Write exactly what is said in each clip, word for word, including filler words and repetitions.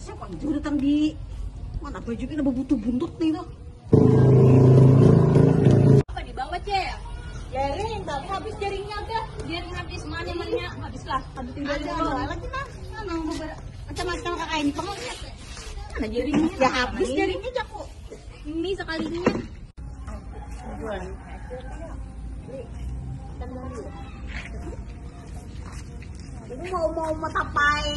Siapa jua datang di mana baju kita bebutuh buntut nih tuh. Apa dibawa, Cil? Jaring, tapi habis jaringnya ada. Jaring habis, mana, mana? Habislah, habis tinggal ada dua lagi, nah. Mana beberapa macam-macam kakak ini, pengen lihat. Mana jaringnya? Ya, habis jaringnya, jaku. Ini sekalinya. Ini mau, mau matapai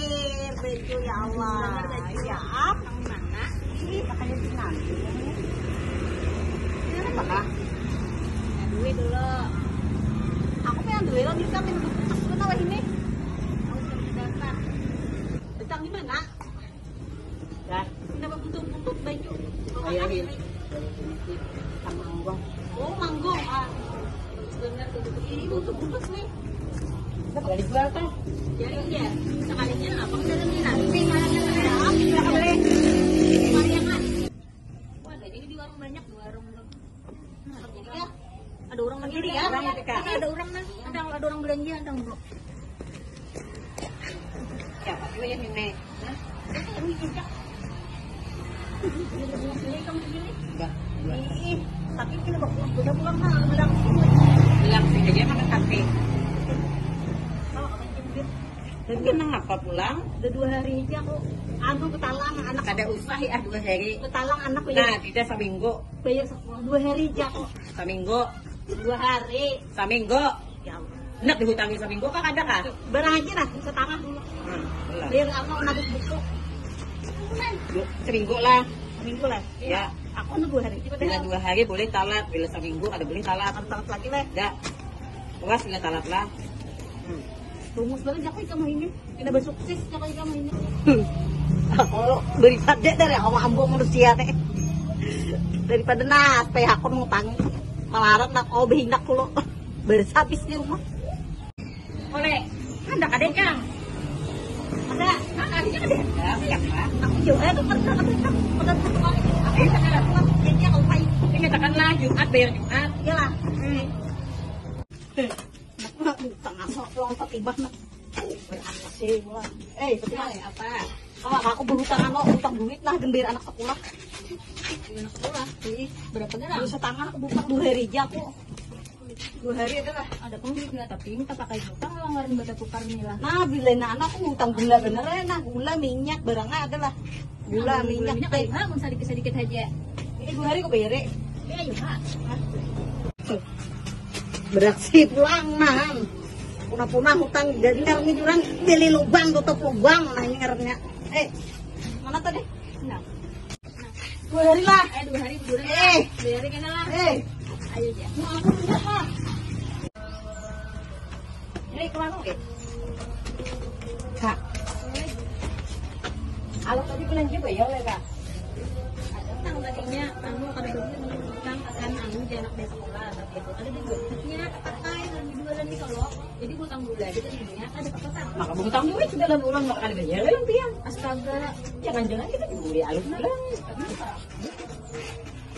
baju, ya Allah. Ya, apa? Yang mana? Ih, makanya di nanti. Ini apa, Kak? Ya, duit dulu. Aku pengen duit lo nikah, pengen buka dulu, tahu ini. Aku sudah mendaftar. Datang di mana? Dah. Kenapa butuh-butuh baju? Ayo, ini. Kita manggung. Oh, manggung. Ah, benar tuh. Ini butuh-butuh nih. Kita bakal dijual tuh. Jadi iya, sekalinya apa kita nih nanti malamnya ya? Kita boleh. Sekalian kan. Wah, jadi di warung banyak, di warung. Nah, jadi ya, ada orang lagi ya. Ada orang nah, ada, ada orang belanja, ada orang. Siapa juga yang ini? Hah? Ini juga. Ini juga. Enggak, enggak. Ih, tapi kita bawa pulang, udah pulang, nah, bilang. Bilang sih aja makan sate. Kalau apa yang dia? Dan kenapa pulang? Udah dua hari aja aku anu betalang anak. Kada usah ya dua hari. Betalang anak. Nah, tidak, saminggu. Bayar sekolah dua hari aja aku. Saminggu. Dua hari. Saminggu. Ya Allah. Nak dihutangi saminggu kah, kada kah? Barang aja lah, setengah dulu. Hmm, lah. Biar aku nabung buku. Yuk, seminggu lah. Seminggu lah. Ya. Aku nunggu hari. Bila dua hari boleh talat, bila seminggu ada boleh talat. Ada talat lagi lah. Ya. Puas bila talat lah. Hmm. Bungus banget jaku ikam ini. Kena bersukses jaku ikam ini. Hmm. Kalau beri sadek dari awak ambo manusia teh. Daripada nah, supaya aku ngutangi. Malarat nak, oh, behinak kulo. Bersabis di rumah. Oleh, anda kadekang. Ada, ah, ada kadekang. Ya, apa? Aku juga ada pernah, ada pernah, pernah satu kali. Apa yang saya lakukan? Kayaknya lupa itu. Ini katakanlah Jumat, bayar Jumat. Iyalah. Hmm. Eh, nak, nak, tengah sok, pulang tak tiba, nak. Berapa sih, wah? Eh, betul. Apa? Kalau aku berhutang, anu, hutang duit lah, gembir anak sekolah. Anak sekolah? Iya. Berapa gram? Dua setengah, aku buka dua hari aja aku. Dua hari itu lah. Ada pun duit nggak, tapi ini tak pakai hutang, kalau ngeluarin bata tukar nih lah. Nah, bila nah, anak aku hutang gula bener ya, nah, gula, minyak, barangnya ada lah. Gula, nah, minyak, gulanya teh. Kayak, ah, mun sedikit-sedikit aja. Ini dua hari aku bayar, ya? Iya, iya, Kak. Beraksi pulang, nah. Punah-punah hutang, ganjar nih, orang beli lubang, tutup lubang, nah, ini ngarannya. Eh, mana tadi? Nah. Dua hari lah. Eh, dua hari, dua hari. Eh. Dua hari kena lah. Eh. Ayo, ya. Mau aku tidak lah. Ini kemana, oke? Kak. Kalau tadi belanja bayar ya, Kak? Ada utang tadinya, anu, kada beli, utang akan anu, janak dari sekolah, tapi itu ada di duitnya, pakai, lagi jualan di Solo. Jadi hutang gula aja tadinya, ada apa, Kak? Maka hutang duit sudah, dan orang maka kada bayar, ya, pian. Astaga. Jangan-jangan kita dibully alus pulang.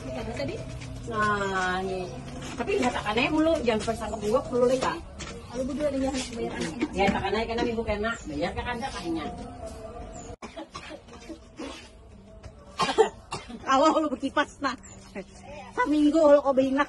Ini apa tadi? Nah, ini. Tapi lihat akan aja dulu, jangan pasang ke bunga dulu deh, Kak. Kalau berdua ada yang harus bayar anak. Ya, tak kena, kena ibu kena. Bayar ke kada kayaknya. Kalau lu bekipas, nah. Saminggu kalau kau behinak.